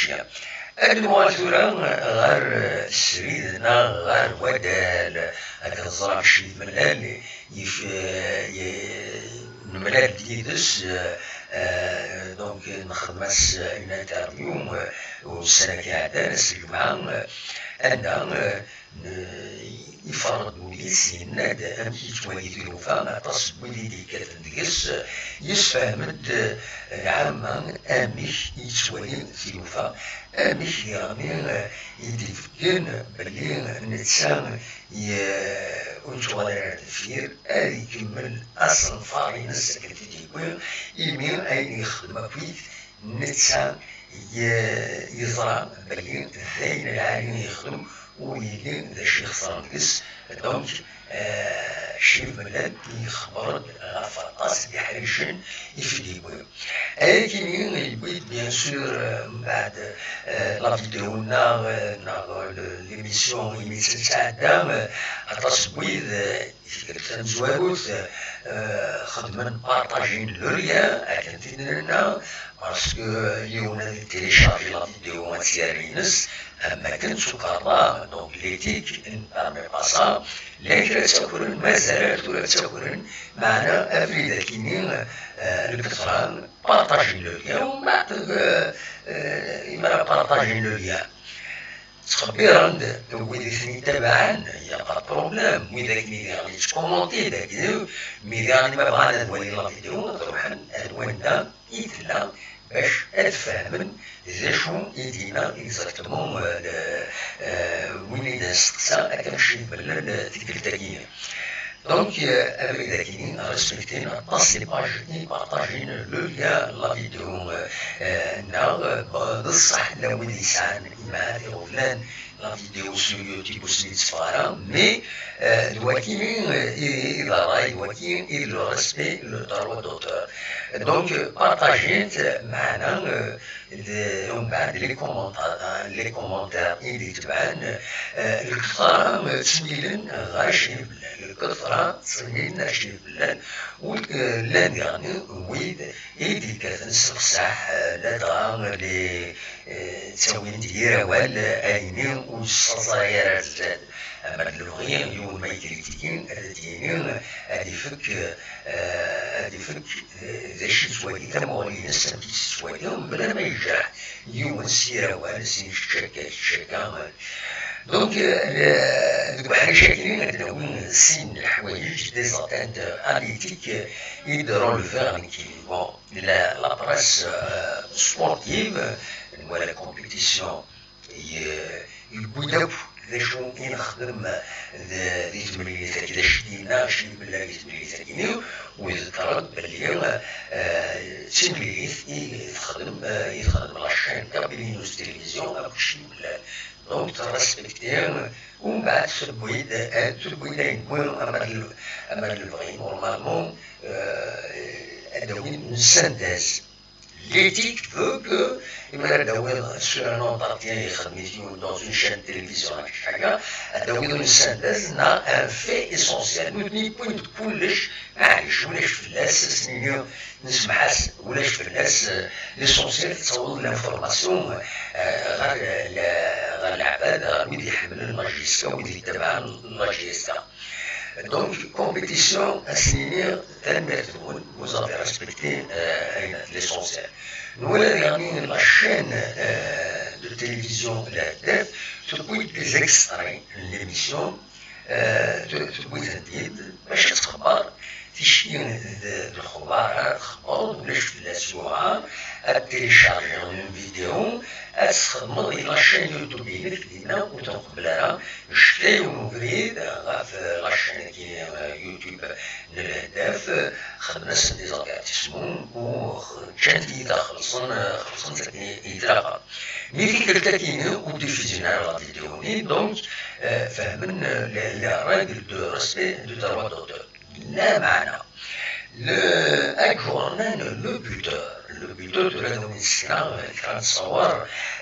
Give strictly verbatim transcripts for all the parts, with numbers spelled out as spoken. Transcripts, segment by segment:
Ad nuɣal tura ɣer srid neɣ ɣer wadal. Akken ẓran cci d mlal, yif-, ye-, nemlal-d yid-s, eh, donc nexdem-as une interview, eh, ussan-agi iɛeddan, ass n lǧemɛa, eh, anda, eh, n-, iferreḍ wul-is, yenna-d amek yettwali tilufa, aṭas n wid i d-yekkaten deg-s, yessefhem-d, eh, lɛamma amek yettwali tilufa, amek diɣen i d-ibeggen belli netta ye-, ur yettɣal ara ar deffir, ad ikemmel asenfar-ines akken t-id-yewwi, imi ayen yexdem akkit netta ye-, yeẓra belli d ayen lɛali i yexdem, ur yelli d acu ixesren deg-s. Donc, eh, Cci d mlal yexber-d ɣef waṭas n yiḥricen i t-id-yewwi. Ayagi-nni yewwi-d, bien sûr, eh, mbeɛd, eh, la vidéo-nneɣ, eh, neɣ, eh, le-, l'émission imi tt-, ttɛedda, eh, aṭas n wid, eh, i tikkelt tamezwarut, eh, xedmen partager le lien, akken t-id-nenna, parce que yiwen ad télécharger la vidéo ad tt-yerr ines, am wakken d tukerḍa, donc l'éthique ne permet pas ça. Llan kra ttakren, mazal ar tura ttakren, meɛna abrid akini, eh, lketṛa, partager le lien, u mbeɛd, eh, eh, imi ara partager le lien, ttxebbiren-d wid i ten-ittabaɛen, y a pas de problème, wid akken i diɣen yettkumunti dagi, mi diɣen ma bɣan ad walin la vidéo, ad ruḥen ar wanda i tella bac ad fehmen d acu i d-yenna exactement, euh, le, euh, win i d-nesteqsa, akka Cci d mlal, euh, tikkelt-agi. Donc, euh, abrid akini, respecter aṭas les pages i partagen le lien, la vidéo, euh, euh, neɣ, euh, beṣṣeḥ llan wid yesɛan imahat iɣeblan la vidéo sur YouTube ur sen-yetteffeɣ ara, mais, euh, d wakini, euh, i, i d ṛṛay, d wakini i d le respect, le droit d'auteur. Donc, euh, partager-t, meɛna, euh, d, umbeɛd les commentaires, hein, les commentaires i d-itebɛen, euh, lketṛa, euh, ttmilen ɣer Cci d mlal, lketṛa ttmilen ɣer Cci d mlal, u, euh, llan diɣen wid i d-ikkaten s leqseḥ, euh, ladɣa les, eh, ttawin-d yir awal, eh, ayenni ur yessaẓay ara ar zdat. Ama d lebɣi, yiwen ma yekritiki, ad d-yini, ad ifek, eh, ad ifek, eh, d acu yettwali, tamuɣli-ines, amek i tt-yettwali, mebla ma yejreḥ yiwen s yir awal, s kečč akka, kečč akka. Donc, eh, le-, deg uḥric-agi, ad d-nawi sin n leḥwayeǧ, des atteintes à l'éthique, i d-relever nekkini. Bon, la, la presse, euh, sportive, wala compétition, ye-, yewwi-d akk d acu i nexdem d, di temlilit-agi, d acu i d-yenna Cci d mlal di temlilit-agi-nni, u iḍekker-d belli, euh, d timlilit i texdem, euh, i texdem la chaîne Kabylie News Télévision akked Cci d mlal. Donc, terrespekti, umbeɛd tewwi-d, euh, tewwi-d ayen wwi, ama d l-, ama d lebɣi, normalement, euh, ad d-awin une synthèse. L'éthique veut que, imi ara d-tawiḍ sur un entretien yexdem-it yiwen dans une chaîne télévision, ad d-tawiḍ une synthèse neɣ un fait essentiel. Nutni wwin-d kullec, maɛlic, ulac fell-as, ad s-nini, nesmeḥ-as, ulac fell-as, euh, l'essentiel tettaweḍ l'information, euh, ɣer, euh, le-, ɣer leɛbad, ɣer wid iḥemmlen la J S K, wid yettabaɛen la J S K. Donc, compétition, ad s-nini, tanemmirt-nwen, vous avez respecté, euh, l'essentiel. Nwala diɣen la chaîne, euh, de télévision Leheddat tewwi-d des extraits n l'émission, euh, tu-, tewwi-tent-id bac ad txebber ticki d, d lexbar ara txebbeḍ, ulac fell-as, yewɛer ad télécharger une vidéo, ad txedmeḍ di la chaîne YouTube-inek, dinna ur tenqebbel ara. Yecfa yiwen ubrid ɣef la chaîne-agi, euh, YouTube n Lehdaf, xedmen-asen des avertissements u ččan tiyita, xellṣen, xellṣen-tt akken i, i tlaqen. Mi tikkelt-agi ur d-diffusin ara la vidéo-nni, donc, euh, fehmen, euh, les, les règles de respect du droit d'auteur. Lameɛna, le, ad jurnan le buteur. Le buteur, tura ad awen-d-sneɣ kra n ttṣawar,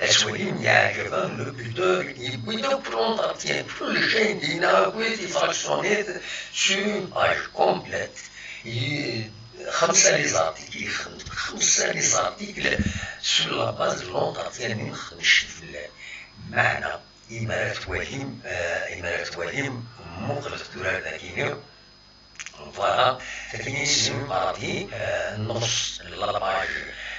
ad twalim yeɛjeb-am le buteur, yewwi-d akk l'entretien, kullec ayen d-yenna akk, yefractionner-t sur une page complète. Ye-, Xemsa les articles i yexdem, xemsa les articles sur la base de l'entretien-nni xedmen ccetla. Meɛna, imi ara twalim, eh, imi ara twalim, muqlet tura dagi-nni. Voilà, tagi-nni c'est une partie, eh, nneṣ n la page,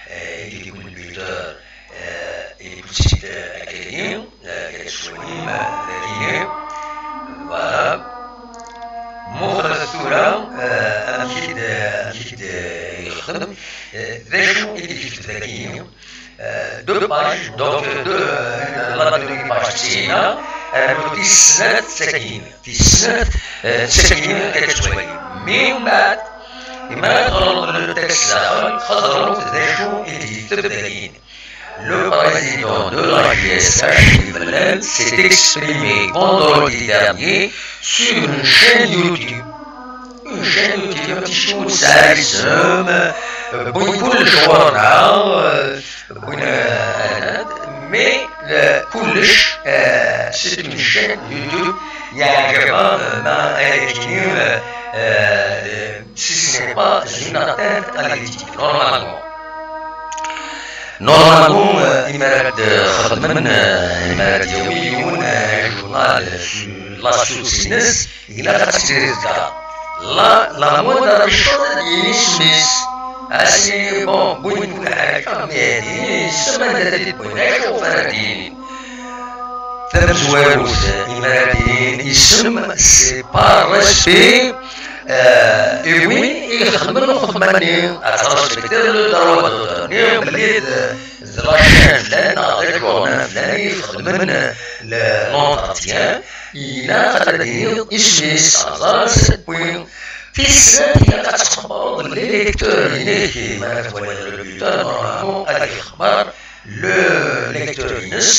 eh, i d-yewwin le buteur, eh, et puis, eh, akagi, eh, akagi, eh, dagi-nni. Voilà. Muqlet tura, eh, amek i d-, amek i d-, eh, yexdem, eh, d acu i d-yekteb dagi. Eh, deux pages, donc, euh, deux, euh, la deuxième page, c'est là, euh, tis snat d tagi-nni. Tis snat, euh, d tagi-nni, ad tettwali. Mais, mbeɛd, imi ara teɣreḍ le texte daxel, xeḍreḍ d acu i d-yekteb dagi. Le président de la J S H, Imlal, s'est exprimé vendredi dernier sur une chaîne YouTube. Une chaîne YouTube, un petit show de Sarisum, euh, bon, pour le choix, euh, bon, euh, mais le Kulish, euh, c'est une chaîne YouTube, il y a vraiment, euh, ma-, euh, euh, si ce n'est pas une atteinte à l'éthique, normalement. Normalement, euh, imi ara d-xedmen, euh, imi ara d-yawi yiwen, euh, journal, euh, sur la source-ines, ilaq ad tili deg-a. La, la moindre des choses, ad d-yini isem-is. Asi, bon, wwin-d kull ḥaǧa, mais ad d-yini isem, anda ad t-id-wwin, acu ara d-yini? Tamezwarut, imi ara d-yini isem, c'est par respect, euh, i win i ixedmen lxedma-nni, ad tṛespektiḍ le droit d'auteur-nni, belli d, d la chaîne flan neɣ d aǧurnal flan i ixedmen le, l'entretien, ilaq ad d-tiniḍ isem-is, aẓar ansa d-wwin. Tis snat, ilaq ad txebbreḍ le lecteur-inek, mi ara twaliḍ le buteur, normalement, ad ixebber le lecteur-ines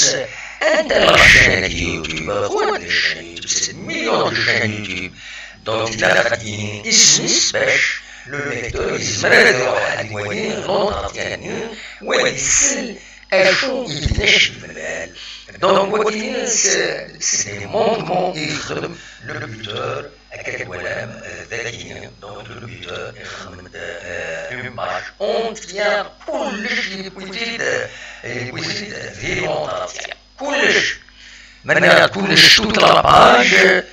anta la chaîne YouTube. Quoi, les chaînes YouTube, c'est des millions de chaînes YouTube. Donc, ilaq ad d-yini isem-is bac le lecteur yezmer ad iruḥ ad iwali l'entretien-nni, u ad isel acu i d-yenna Ccemlal. Donc, wagi, c'est, c'est des monuments i yexdem le buteur, akka twalam, euh, dagi. Donc, le buteur ixdem-d, euh, une page entière, kullec yewwi-t-id, euh, yewwi-t-id di l'entretien. Kullec. Ma nniɣ kullec, toute la page,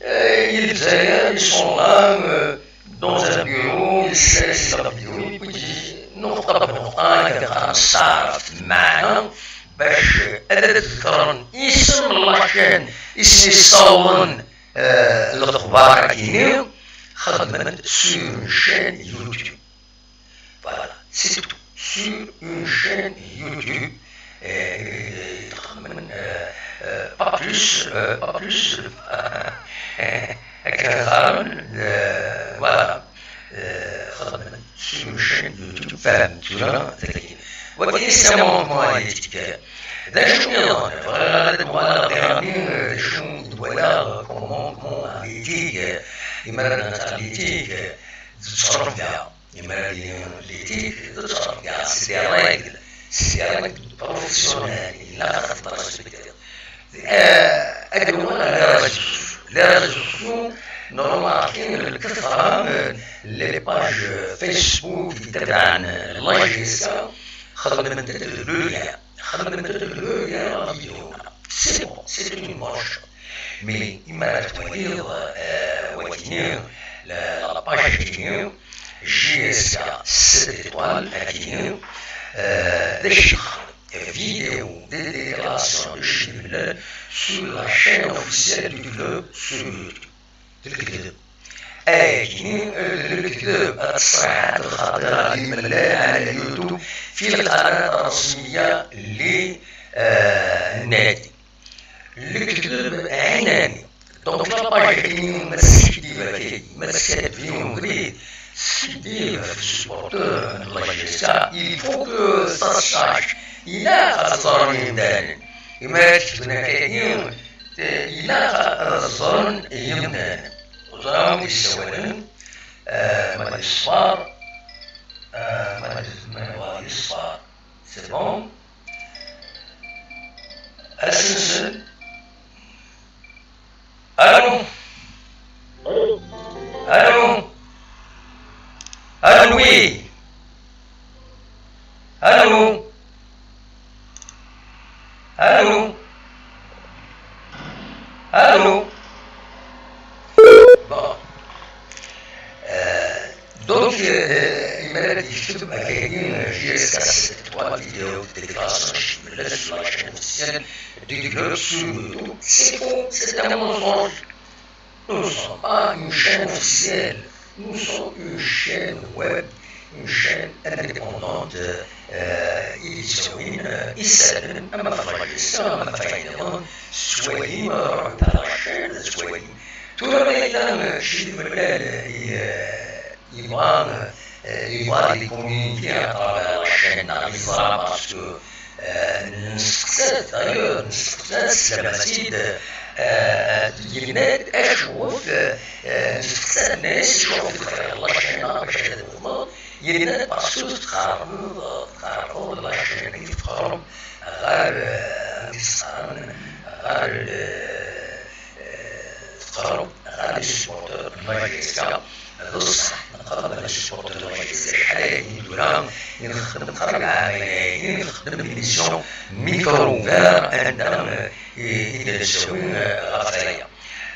euh, i Lezzayer, ils sont là, euh, dans un bureau, ils se laissent la vidéo, et puis ils disent, nuqṭa bnuqṭa, akken qqaren s taɛrabt, meɛna, bac, euh, ad d-ḍekkren isem n la chaîne, isem yessawḍen, euh, lexbar-agi-nni, xedmen sur une chaîne YouTube. Voilà, c'est tout. Sur une chaîne YouTube, euh, euh, euh, pas plus, euh, pas plus, euh, euh, voilà, euh, sur une chaîne YouTube, femme, tu vois, c'est qui. Wagi c'est un mouvement éthique. D acu nniḍen, bɣiɣ ad d-uɣaleɣ diɣenni, euh, d acu i d-walaɣ, comment, comment, l'éthique, euh, imi ara d-nehder l'éthique, euh, d ttṣerruf da. Imi ara d-yini l'éthique, d ttṛebga, c'est des règles, c'est des règles professionnelles, ilaq ad t-respektiḍ. Euh, ad d-uɣaleɣ les réseaux sociaux. Les réseaux sociaux, normalement, lketra, euh, les pages Facebook i tabɛen la J S K, xedment-d le lien, xedment-d le lien la vidéo. C'est bon, c'est une bonne chose. Mais imi ara twaliḍ, euh, wagi-nni, la, la page-agi-nni, J S K sept étoiles, agi-nni, euh, d acu i yexdem? Vidéo de déclaration de Chimel sur la chaîne officielle du club sur YouTube. D lekdeb. Agi, d lekdeb, ad tṣeḥḥa lxaṭira limellal ɛla YouTube fi lqanat rresmiya li, euh, nnadi. Lekdeb ɛinani. Donc, la page-agi, ma teskiddib akka, ma teskaddeb yiwen ubrid, teskiddib ɣef supporter n la J S K, il faut que ça se sache. Ilaq ad ẓren yimdanen. Imi ara ketben akkagi, ilaq ad ẓren yimdanen. Ẓran wi d-yessawalen, euh, ma d ṣṣber, euh, ma d, ma d ṣṣber. C'est bon. Ad s-nsel. Allô? Allô? Allô? Allô? Allô? Allô? Bon. Euh, donc, euh, il m'a dit que je suis à J S K sept trois vidéo de déclaration sur la chaîne officielle du club sur YouTube. C'est faux, c'est un mensonge. Nous ne sommes pas une chaîne officielle. Nous sommes une chaîne web, une chaîne indépendante. Euh, i d-yettawin, euh, isallen, ama ɣef la chaîne, ama ɣef wayen nniḍen, tettwalim, euh, ruḥet ar la chaîne, tettwalim. Tura ma yella, euh, kečč d imellal, euh, i, euh, yebɣa, euh, yebɣa ad communiquer à travers la chaîne, neɣ yeẓra, parce que, euh, nesteqsa-t, d'ailleurs, nesteqsa-t, teslam-as-id, euh, yenna-d acuɣef, euh, euh, nesteqsa-t, nenna-as acuɣef i txedmeḍ la chaîne-a, bac ad txedmeḍ, yenna-d parce que tqerrbeḍ, tqerrbeḍ la chaîne-agi, tqerreb ɣer, euh, amek i s-qqaren, ɣer, euh, euh, tqerreb ɣer les supporters n la J S K. D ṣṣeḥ, nqerreb ɣer les supporters n la J S K. Acḥal aya tura i nxeddem, qrib ɛamayen aya i nxeddem l'émission Micro Ouvert, anda, euh, i, i d-nettawi, euh, ɣef waya.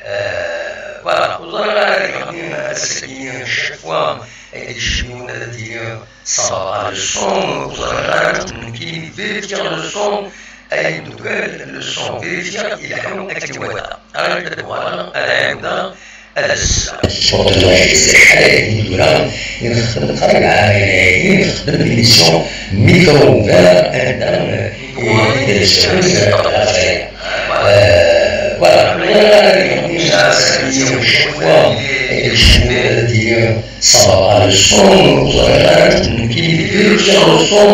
Euh, voilà, ur ẓriɣ ara daɣen ass-agi, chaque fois ay d-yekcem yiwen ad d-yini ça va pas le son, ur ẓriɣ ara, nekkini vérifier le son, ay imeddukal, le son vérifier ileḥḥu akken iwata. Ara d-uɣaleɣ ad ɛiwdeɣ ad as-sleɣ. Acḥal aya tura i nxeddem qrib ɛamayen aya i nxeddem l'émission Micro Ouvert, anda, euh, i d-nettawi, euh, ɣef waya. Euh, voilà, ur ẓriɣ ara daɣen ass-agi, chaque fois ay d-yekcem yiwen ad d-yini ça va pas le son, ur ẓriɣ ara, nekkini vérifier le son,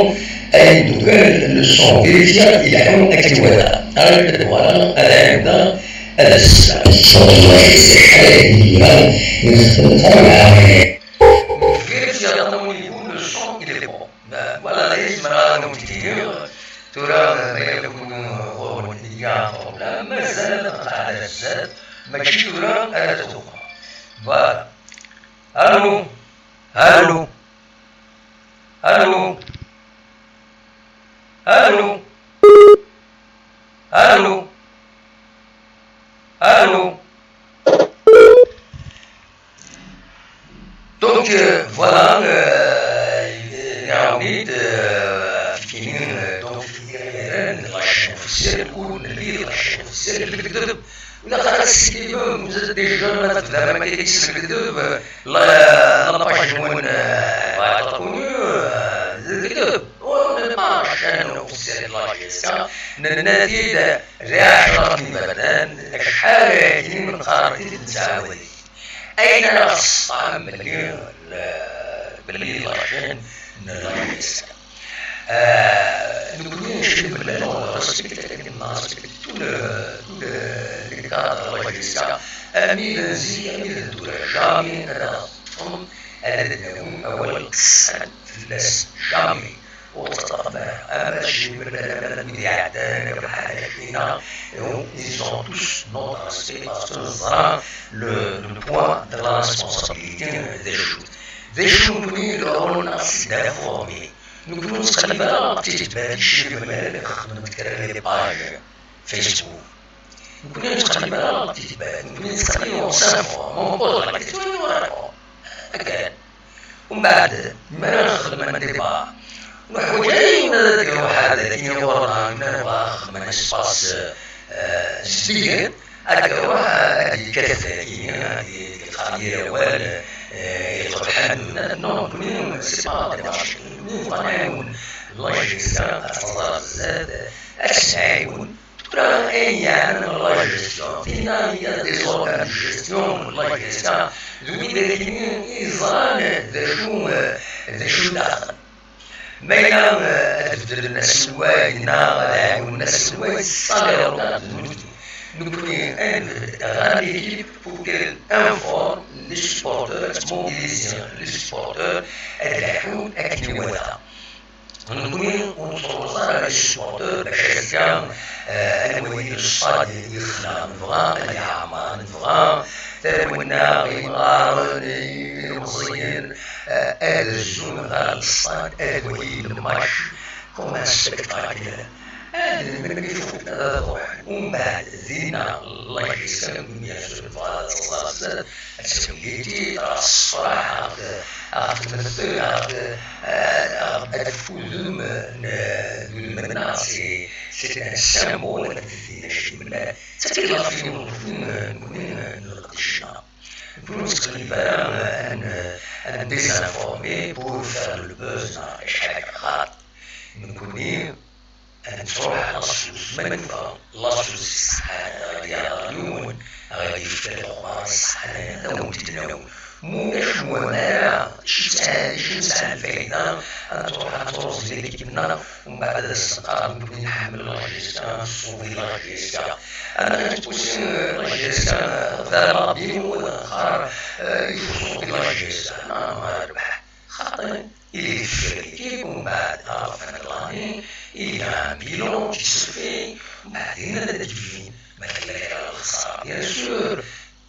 ay imeddukal, le son vérifier ileḥḥu akken iwata. Ara d-uɣaleɣ ad ɛiwdeɣ ad as-sleɣ. Acḥal aya tura i nxeddem qrib ɛamayen aya. Vérifier à ton niveau, le son, il est bon. Ben, voilà, la yezmer ad awen-t-id-iniɣ. Tura, ma yella kunwi ɣur-wen il y a un problème, mazal ad nqeɛɛed ar zdat, mačči tura ara tuɣem. Voilà. Allô? Allô? Allô? Allô? Allô? Allô? Donc, euh, voilà, euh, نعاود، euh, فيني, euh, donc, la chaîne officielle, نقول نبي la chaîne officielle, نكذب. ولا خلاص سيدي، vous êtes des jeunes, ما تبدا ما كاينش الكذب. La, la page نون, euh, va être connue, euh, الكذب. On n'est pas la chaîne officielle de la J S K. ننادي ذي عشرة البلدان، شحال هادي من قرارتي تتساوي. أين الصفحة مليون، مليون لاشين نلاقيسك؟ آه، نكون شي من لون راسك، لكن راسك، tout le, tout le, les cadres de la J S K. أمين نزي، أمين الدولة، جامي، أنا أصفهم، أنا دنيا، أول قصة، لاس، جامي. وتطلب معها، أما شي من البلاد، أما من يعدان، بحال هكا كاينة، ils ont tous notre respect parce que نزرع le, le poids de la responsabilité des choses. Des choses نكوني لون سي دافورمي. نكونو نتقلب على تيتبات شي من البلاد، خدمت كرا لي باج. Facebook. نكون نتقلب على التيتبات، نكون نتقلب ونسافر، ونبوز لا كيسيون ونريبوند. هكا. ومن بعد، ما نخدم من ديبار. نحوج أي ندير واحد كي يورا، نبغى نخدم من اسباس، آه، جديد. هكا روح، هادي كانت كي، هادي كانت خالية وال، آه، يدخل حد، نو، نو، سي با ديمارش. نو، فريمون. الله يجزاك، أتفضل بزاف. أش نعاون؟ Tura ayen yeɛnan la gestion, tinna il y a des organes de gestion n la gestion, d wid akini i yeẓran d acu, d acu daxel. Ma yella, eh, ad beddlen aselway neɣ ad ɛiwnen aselway, ça les regarde nutni. Nekkni ad nbedd ɣer l'équipe pour qu'elle informe les supporters, ad mobilisent les supporters, ad lḥun akken iwata. Nekkni ur nettruẓ ara les supporters bac azekka, eh, ad nwali le stade yexla. Nebɣa ad yeɛmer, nebɣa tarwa-nneɣ, imɣaren, ilemẓiyen, eh, ad zzun ɣer le stade, ad walin le match comme un spectacle. Melmi fukken ad ruḥen, umbeɛd dinna, Allah yeskan, bien sûr, nebɣa ad teẓẓar zdat, ad tewliti, ɣef ṣṣefraḥ, ɣef, ɣef tmetti, ɣef, ɣef, ɣef udem n, n udem-nneɣ, c'est, c'est un symbole, ad d-tini acemma, d takilafiwin n leqdic-nneɣ. Nekkni ur nettqellib ara ad n-, ad n-désinformer pour faire le buzz neɣ acḥal xaṭ. Nekkni ad nettruḥ à la source. Ma nufa la source ṣṣeḥḥa, ad ɣ-d-yaɣ yiwen, ad ɣ-d-yefk lexbar ṣṣeḥḥa, ad awen-t-id-nawi. Ma ulac, wamma ara, acu nesɛa lfayda, ad nettruḥ ad nettruẓ di l'équipe-nneɣ, umbeɛd ad as-neqqar nekkni nḥemmel la J S K, ad nṣubi la J S K. Ama ad tpusi la J S K vers l'abîme, ad neqqar, euh, il faut sauver la J S K. Non, non, yerbeḥ. Xaṭi, il est sur l'équipe, umbeɛd à la fin de l'année, il y a un bilan qui se fait, umbeɛd dinna ad d-yefk ma tella kra n lexsara, bien sûr.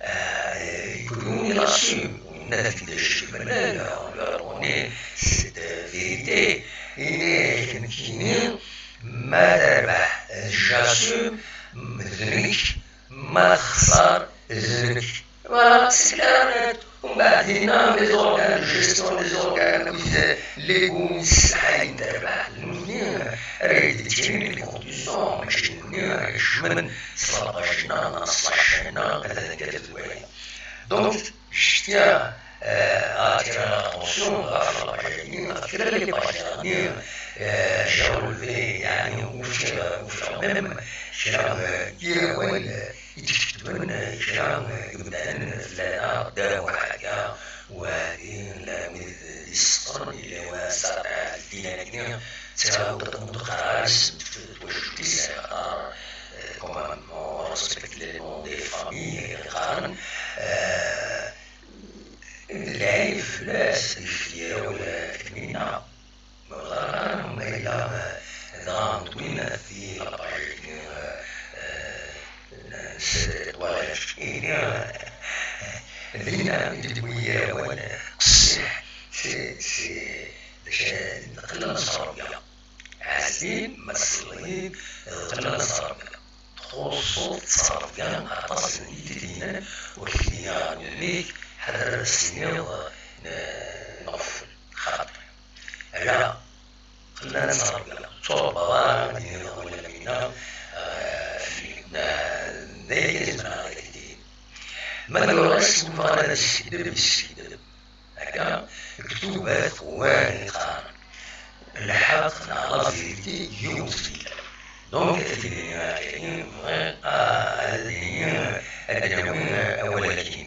Euh, il peut nous rassurer. On a vu des chiffres, on lui a donné cette, euh, vérité. Il est, ma terbeḥ, j'assume, d nekk, ma texṣer, d nekk. Voilà, c'est clair, net. Umbeɛd dinna, les organes de gestion, les organes, les goûts, c'est une terbeḥ. Nous, rien, rien de tirer les conclusions, mais je n'ai rien, je m'en, c'est la page, non, non, c'est la chaîne, non, c'est la chaîne. Donc, je tiens, euh, à attirer l'attention ɣef la page-agi, ɣef kra n les pages-nni, euh, j'ai relevé, yeɛni, ufiɣ, ufiɣ même kra, euh, n yirawen, euh, i d-ketben, euh, kra, euh, n yimdanen fell-aneɣ, ddaw ḥaga, u hadi, llan wid d-iseṭṭren, yella wa s ddin-agi, ttawḍ, ur d-qqar ara s twacult-is, axaṭer, euh, quand même, on respecte les noms des familles, i qqaren, euh, d lɛib fell-as, d yiraw, euh, akken-nni. Ma ɣer ma yella, eh, dɣa nettwin di la page-nni, eh, eh, n Sidi Ṭwal Ɛecrini, eh, dinna i d-yewwi awal qessiḥ, si, si, bac neqqel ad nettṛebbi. Ɛezzin, ma tṣelliḍ, qqel ad nettṛebbi. Txuṣṣeḍ ttṛebbi aṭas n yidrimen, ur k-d-yenni ara udem-ik, ḥader ad as-tiniḍ, eh, nɣeffel. Xaṭi. Ala, qella nettṛebbi, ur ttṛebbaḍ ara, ad d-tiniḍ awal am winna, eh, d ayen i zemreɣ ad ak-d-iniɣ. Ma d uɣas, ma bɣan ad iskiddeb, iskiddeb. Akka, deg tubat, wayen yeqqaren lḥeqq neɣ la vérité, yiwen ur t-illa. Donc, ad d-iniɣ akka, bɣiɣ, ah, ad d-iniɣ, ad d-nawi, ah, awal-agi.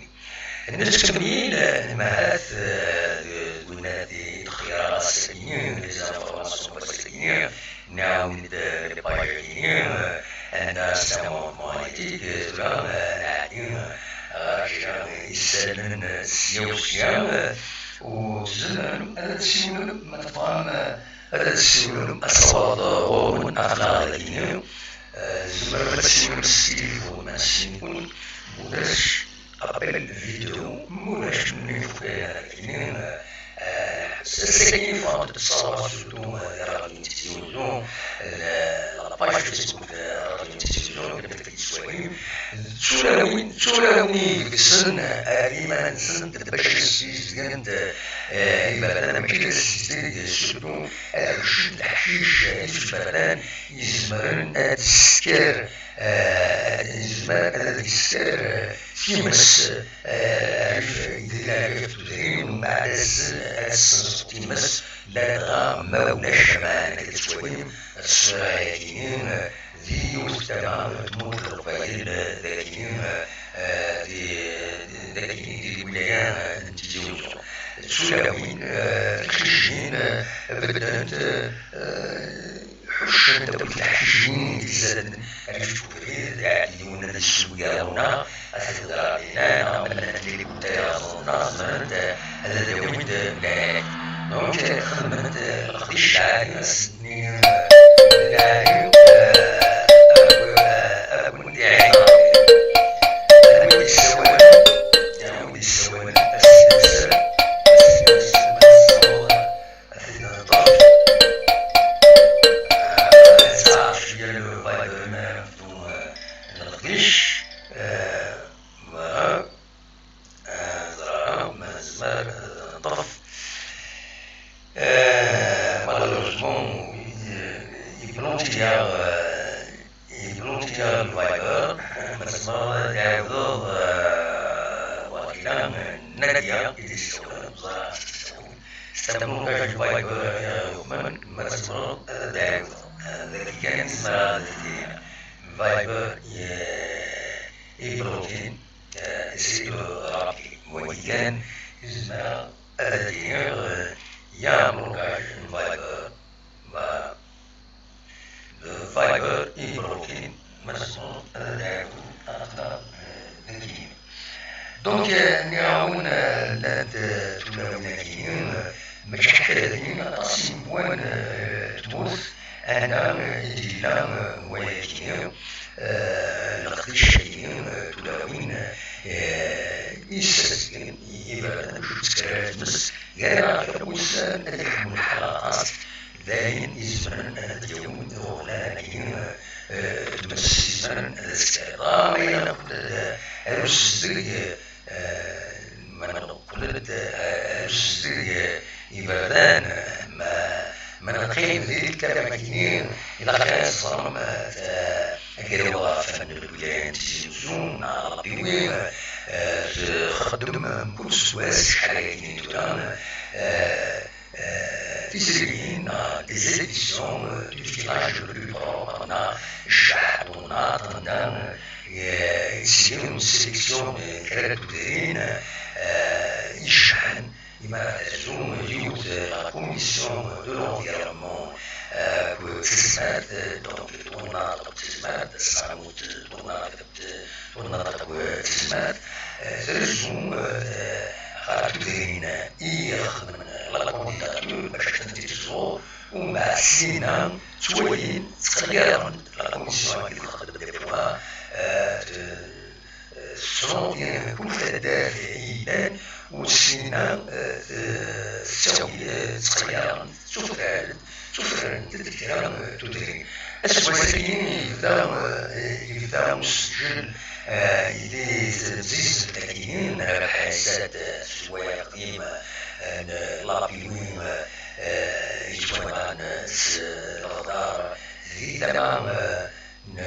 Nettkemmil, eh, nmehhat, eh, d winna i d-xeyyreɣ ass-agi, les informations n wass-agi, nɛawen-d, eh, les pages-agi, eh, anda c'est un moment analytique, eh, tura, eh, nɛeddi, eh, ɣer kra n yisallen, eh, sya u sya, eh, u tzemrem ad d-tessiwlem, ma tebɣam, eh, ad d-tessiwlem, asawaḍ ɣur-wen, aql-aɣ dagi, eh, tzemrem ad tessiwlem s tilifun, ma sin-nkun, ulac appel vidéo, ma ulac nni-, eh, eh, ass-agi ffɣent-d ṣṣawat surtout, eh, di ṛṛadyu n Tizi Uzzu, eh, la page Facebook de ṛṛadyu n Tizi Uzzu, akken ad t-id-tettwalim. D tulawin, d tulawin i ibeggsen, eh, ar yiman-nsent bac ad ssizdgent, eh, iberdan, mačči d assizdeg, surtout ad ḥuccent leḥcic, eh, i iberdan, yezmer ad d-isker, eh, yezmer ad d-isker, eh, times, eh, rrif, yeddi leɛrif tudrin, mbeɛd ad tessenzeḍ times, ladɣa ma ulac aman, akka tettwalim ṣṣura-agi, eh, di yiwet tama n tmurt n Leqbayel, eh, dagi, eh, di, dagi di lwilaya, eh, n Tizi Uzzu. D tulawin, eh, tiqcicin, eh, beddent, eh, ḥuccent akk tiḥcicin i d-izaden rrif ubrid, iɛeddi yiwen ad isewwi aɣuna, ad t-id-ɣer dinna, neɣ ma llant les bouteilles aẓeḍ-nneɣ, zemrent ad d-awint leɛlak. Donc, xedment leqdic lɛali, ass-nni, eh, lɛali, eh, akk, eh, akk wid iɛiqen. Ad wid yessawalen, ad wid yessawalen, ass-nni, ass-nni, ass-nni, ass-nni, ad t-id-nṭef. Ah, ad teɛref yal Nebdu, eh, leqdic, eh, ma, eh, ẓra, ma nezmer, eh, neṭṭef. Eh, malheureusement, i, i bloqué-aɣ, eh, i bloqué-aɣ le Viber, ma tzemreḍ ad d-tɛiwdeḍ, eh, waqila, eh, Nadia i d-yessawlen, ẓra, c'est un blocage du Viber, eh, yuqmen, ma tzemreḍ ad d-tɛiwdeḍ. Eh, dagi kan i zemreɣ ad d-iniɣ. Viber, eh, i bloqué, eh, c'est de rappeler. Wagi kan i zemreɣ ad d-iniɣ, eh, il y a un blocage du Viber. Voilà. Le Viber i bloqué, ma tzemreḍ ad d-tɛiwdeḍ, aql-aɣ, eh, dagi. Donc, eh, nniɣ-awen, eh, llant, eh, tulawin-agi, eh, mačči ḥkayat-agi, aṭas i yewwan, eh, tmurt, anda, eh, i d-yella, eh, wayagi, eh, leqdic-agi, eh, tulawin, eh, i yessazgen i yiberdan, ur tettkerriz tmes, gar, gar wussan ad yeḥmu lḥal aṭas, d ayen izemren ad d-yawin iɣeblan-agi, eh, tmes izemren ad as-tt-rreɣ, ma yella neqqel-d ar usezdeg, eh, ma neqqel-d, eh, ar usezdeg, eh, iberdan, eh, ma, ma neqqim di lkalam-agi, ilaq ad teẓrem, eh, ta-, agraw ɣef n lwilaya n Tizi Uzzu, neɣ Lapiwi, eh, txeddem mkul s wass, acḥal ayagi tura, eh, eh, tizrigin, neɣ des éditions, eh, du village le plus propre, neɣ cceḥ n wennaḍ, anda, eh, yettili une sélection, eh, kra n tudrin, eh, icebḥen, imi ara terzu yiwet, eh, la commission de l'environnement, eh, akked tezmert, eh, donc, d wennaḍ akked tezmert, tasɣamut d wennaḍ akked, d wennaḍ akked tezmert, eh, trezzu, eh, ɣer tudrin i ixedmen la candidature bac ad tent-id-tẓur, umbeɛd syin-a ttwalin, ttxeyyiren, la commission i txeddem des fois, eh, t-, eh, tettnadi kul taddart i yellan, u syin-a, eh, t-, tettawi, eh, ttxeyyiren, ttufraren, ttufraren-d kra, eh, tudrin. Aseggas-agi yebda, eh, yebda useǧǧel, eh, di temzizzelt-agi n Rabaḥ Ɛisat, eh, s wayeɣ-im, eh, n Lapiwi, eh, yettwanɣan s leɣdar di tama, eh, n,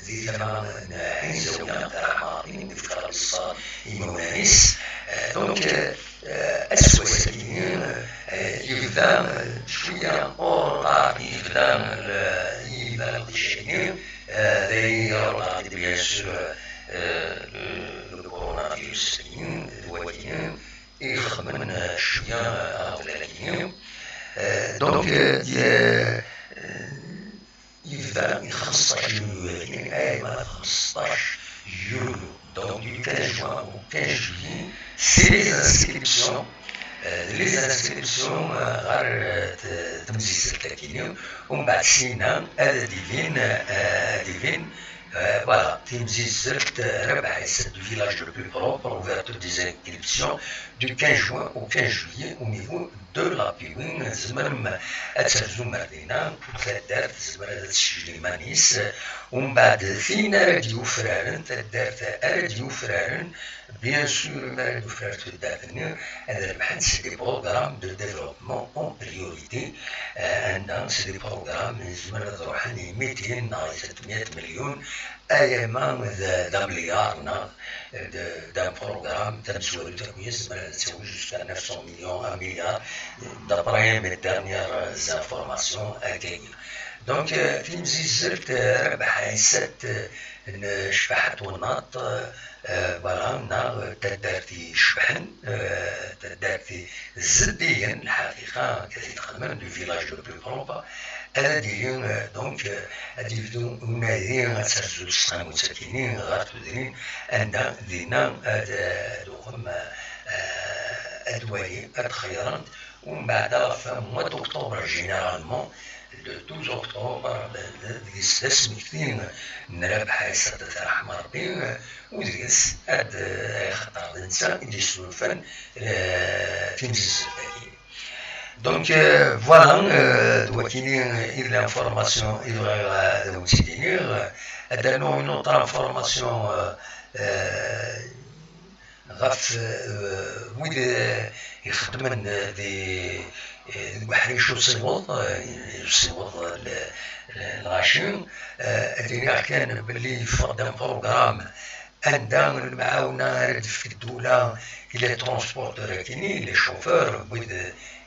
di tama n Ɛin Zawiya, Raḥma Ṛebbi, yefk Ṛebbi ṣṣber i yimawlan-is. Eh, donc, eh, aseggas-agi, eh, yebda, eh, cwiya en retard, yebda, eh, yebda leqdic-agi, eh, d ayen i retard, bien sûr, eh, le, le coronavirus-agi, d wagi i ixedmen, eh, cwiya, eh, aɣbel-agi. Eh, donc, eh, y-, eh, yebda i xemseṭṭac yulyu-agi, arma d xemseṭṭac yulyu. Donc, du quinze juin au quinze juillet, c'est les inscriptions. Euh, les inscriptions, euh, ɣer, euh, t-, temzizzelt-agi. Umbeɛd syin-a ad d-ilin, euh, ad d-ilin, euh, voilà, timzizzelt, euh, Rabaḥ Ɛisat du village le plus propre, ouverture des inscriptions du quinze juin au quinze juillet au niveau de Lapiwi. Tzemrem ad terzum ar dinna, kul taddart tezmer ad tesjel iman-is. Umbeɛd, tin ara d-yufraren, taddart ara d-yufraren, bien sûr, mi ara d-tufrar taddart-nni, ad rebḥent s des programmes de développement en priorité, eh, anda s des programmes nezmer ad ruḥen i mitin neɣ i tretmya milyun, alamma d, d amelyar neɣ d, d'un programme, tamezwarut akk yezmer ad tawi jusqu'à neuf cents millions, un milliard, d'après mes dernières informations akkagi. Donc, euh, timzizzelt, euh, Rabaḥ Ɛisat, euh, n Cbaḥa n Twennaḍt, euh, voilà, neɣ, euh, taddart icebḥen, euh, taddart zeddigen, lḥaqiqa, akka i t-id-xedmen, du village le plus propre, ad d-yili, euh, donc, euh, ad yebdu unadi, ad terzu tesqamut-agi ɣer tudrin, anda dinna ad, ad uɣem, eh, ad wali, ad xeyyren, umbeɛd ɣef mois d'octobre, généralement, le douze octobre, d, d, deg-s d asmekti n Rabaḥ Ɛisat, Raḥma Rebbi, u deg-s ad, eh, ixeṭṭer d netta i d-yesnulfan, eh, timzizzelt-agi. Donc, euh, voilà, euh, d wakini i d l'information i bɣiɣ, euh, ad awen-tt-id-iniɣ. Ad d-rnuɣ une autre information, euh, euh, ɣef, euh, wid, euh, ixeddmen, euh, di, euh, deg uḥric usiweḍ, euh, usiweḍ, euh, l-, l-, lɣaci. Euh, ad d-iniɣ kan belli yeffeɣ-d un programme anda lemɛawna ara d-tefk ddula i les transporteurs akini, les chauffeurs, wid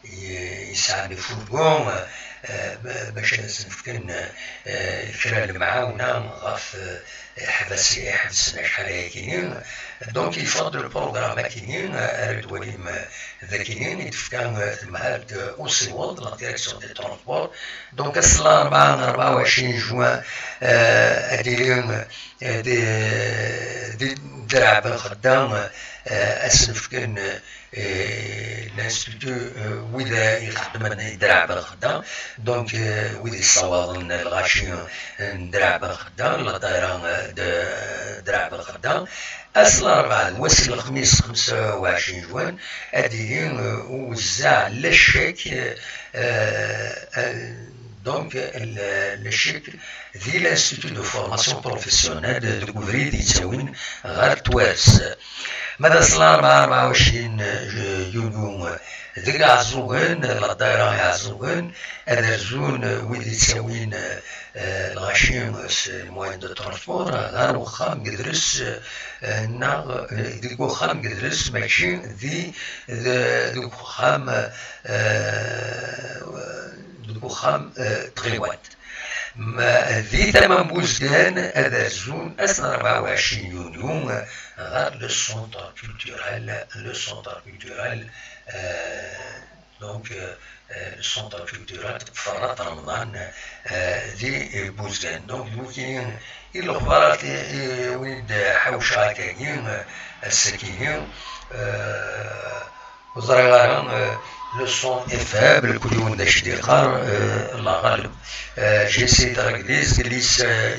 yesɛan les fourgons, euh, ba-, bac ad sen-fken, euh, kra n lemɛawna ɣef, euh, iḥbas-, iḥebsen acḥal ayakini. Donc, yeffeɣ-d le programme akini, euh, ara d-twalim, euh, d akini i d-tefka, euh, temhalt, euh, usiweḍ, la direction des transports. Donc, ass n larebɛa, rebɛa u ɛecrin juin, euh, ad d-tili, euh, di, di Draɛ Ben Xedda, euh, ad sen-fken, euh, l'institut, euh, wid ixeddmen i Draɛ Ben Xedda, donc, euh, wid yessawaḍen lɣaci n Draɛ Ben Xedda, la daïra, euh, de Draɛ Ben Xedda. Ass n larebɛa d wass n lexmis xemsa u ɛecrin juin, ad d-yili, euh, uwezzeɛ la ccek, euh, euh, donc, le, le ccek di l'Institut de formation professionnelle deg ubrid yettawin ɣer Twares. Ma d ass n larebɛa, rebɛa u ɛecrin yunyu, deg Iɛeẓẓugen, la daïra Iɛeẓẓugen, ad rzun wid yettawin, euh, lɣaci s les moyens de transport ɣer uxxam deg Idres, euh, neɣ, euh, deg uxxam deg Idres, mačči di, de-, deg uxxam, euh, deg uxxam, euh, tɣiwant. Ma di tama n Buzgan ad rzun ass n rebɛa u ɛecrin yunyu ɣer le centre culturel, le centre culturel, euh, donc, euh, euh, le centre culturel Ferrat Remḍan, euh, di, euh, Buzgan. Donc, d wigi i lexbarat i, i wid ḥawceɣ akkagi, euh, ass-agi-ni, euh, ur ẓriɣ ara, euh, le son est faible, kul yiwen d acu d-yeqqar, euh, Allah ɣaleb. Euh, j'essaie de régler, zgelli s-, euh,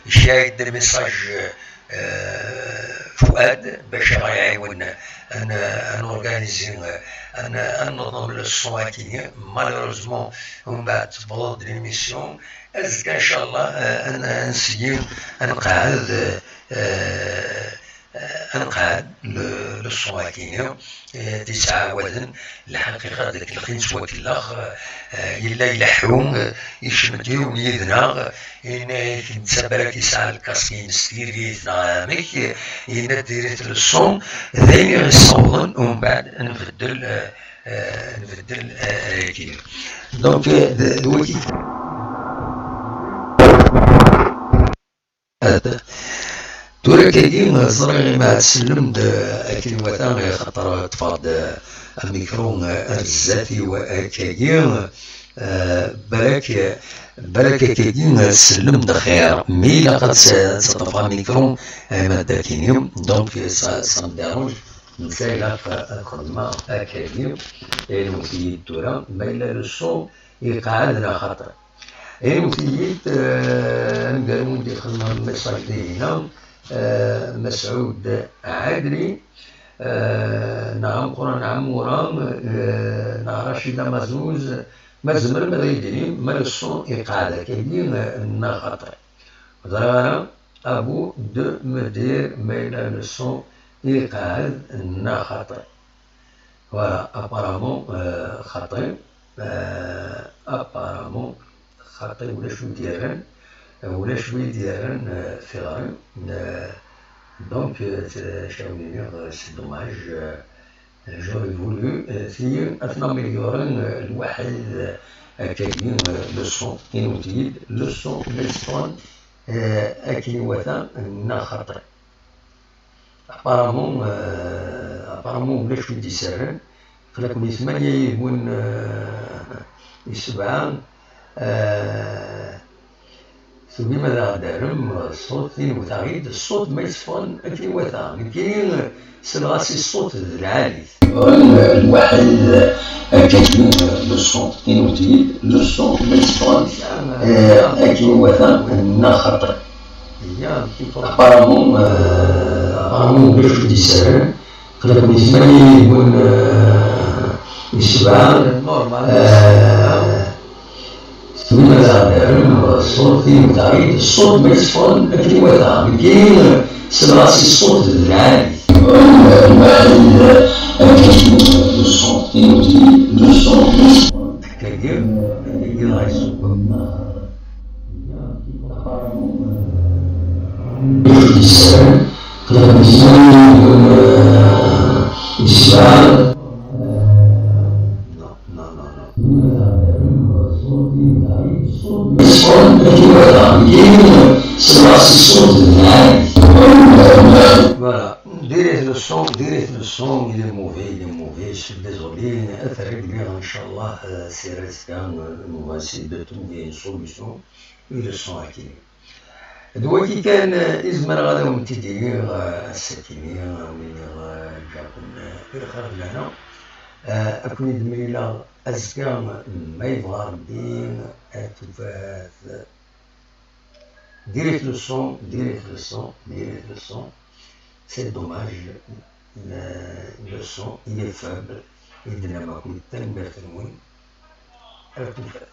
j'ai des messages, euh, euh, Fouad, bac ad ɣ-iɛiwen ad n-, ad n-organiser, euh, ad n-, ad neḍlem le son akini. Malheureusement, umbeɛd tewweḍ-d l'émission. Azekka, inchallah, euh, ad n-, ad nseggi, ad nqeɛɛed, euh, euh, ad nqeɛɛed le, le son akini, euh, d-yettɛawaden. Lḥaqiqa, deg lxin ttwakellex, euh, yella ileḥḥu, euh, yekcem-d yiwen yid-neɣ, yenna-yak netta balak yesɛa lkask-ines diri-t neɣ amek, yenna-d diri-t le son, d ayen i ɣ-yessawḍen, umbeɛd nbeddel, euh, euh, nbeddel, euh, ayagi. Donc, euh, d, d wagi. Tura akkagi, ẓriɣ imi ad tsellem-d akken iwata, axaṭer ṭṭfeɣ-d amikru ar zdat-iw akkagi. Eh, balak, balak akkagi tsellem-d xir, mi ilaq ad tt-, ad teṭṭef amikru, eh, ma d akini. Donc, ça, ça me dérange, netta ilaq ad xedmeɣ akkagi. Inwet-iyi-d tura ma yella le son iqeɛɛed neɣ xaṭi. Inwet-iyi-d, eh, aneggaru i d-ixedmen message dihin-a, eh, Mesɛud Ɛadli, eh, neɣ Ameqqran Ɛemmura, eh, neɣ Racida Mazuz, ma tzemrem ad iyi-d-tinim ma le son iqeɛɛed akkagi, eh, neɣ xaṭi. Ur ẓriɣ ara, à vous de me dire ma yella le son iqeɛɛed neɣ xaṭi. Voilà, apparemment, euh, xaṭi, euh, apparemment, xaṭi, ulac wi d-yerran, euh, ulac wi d-yerran, euh, tiɣri, euh, donc, euh, t-, cawini, euh, c'est dommage, euh, j'aurais voulu, euh, tigi, ad ten-améliorer, euh, lwaḥid, euh, akkagi, euh, le son, inwet-iyi-d, le son, le son, euh, akken iwata, neɣ xaṭi. Apparemment, euh, apparemment ulac wi d-isarren. Aql-aken i tmanya yid-wen, euh, i sebɛa. Euh, tugim ad aɣ-d-terrem ṣṣut, inwet-aɣ-id ṣṣut ma yetteffɣen akken iwata. Nekkini, euh, selleɣ-as i ṣṣut d lɛali. Lwaḥid, euh, akken, euh, le son, inwet-iyi-d le son ma yetteffɣen, euh, akken iwata, neɣ xaṭi. Apparemment, euh, apparemment ulac wi d-isarren. Aql-aken i tmanya yid-wen, euh, Yessebɛed, normal. Win ara d-terrem ṣṣut, yebda-d ṣṣut ma yeṣfun akken iwata. Nekki sebɣeɣ-as i ṣṣut d lɛali. Akken ṣṣut, akken ṣṣut. Akkagi, akkagi dɣa yeṣṣut. Voilà, diri-t le son, diri-t le son, il est mauvais, il est mauvais, je suis désolé. Ad t-régler, inchallah, euh, c'est resté, euh, on va essayer de trouver une solution. I le son-agi. D wagi kan, eh, i zemreɣ ad awen-t-id-iniɣ, eh, ass-agi-nni, ad awen-iniɣ, eh, ǧǧakum, eh, di lxir d lehna. Eh, ad ken-id-mlileɣ azekka, ma yebɣa Rebbi, ad tufat. Direct le son, direct le son, direct le son. C'est dommage, le, le son, il est faible. I d-nnam akk, tanemmirt-nwen. Ad tufat.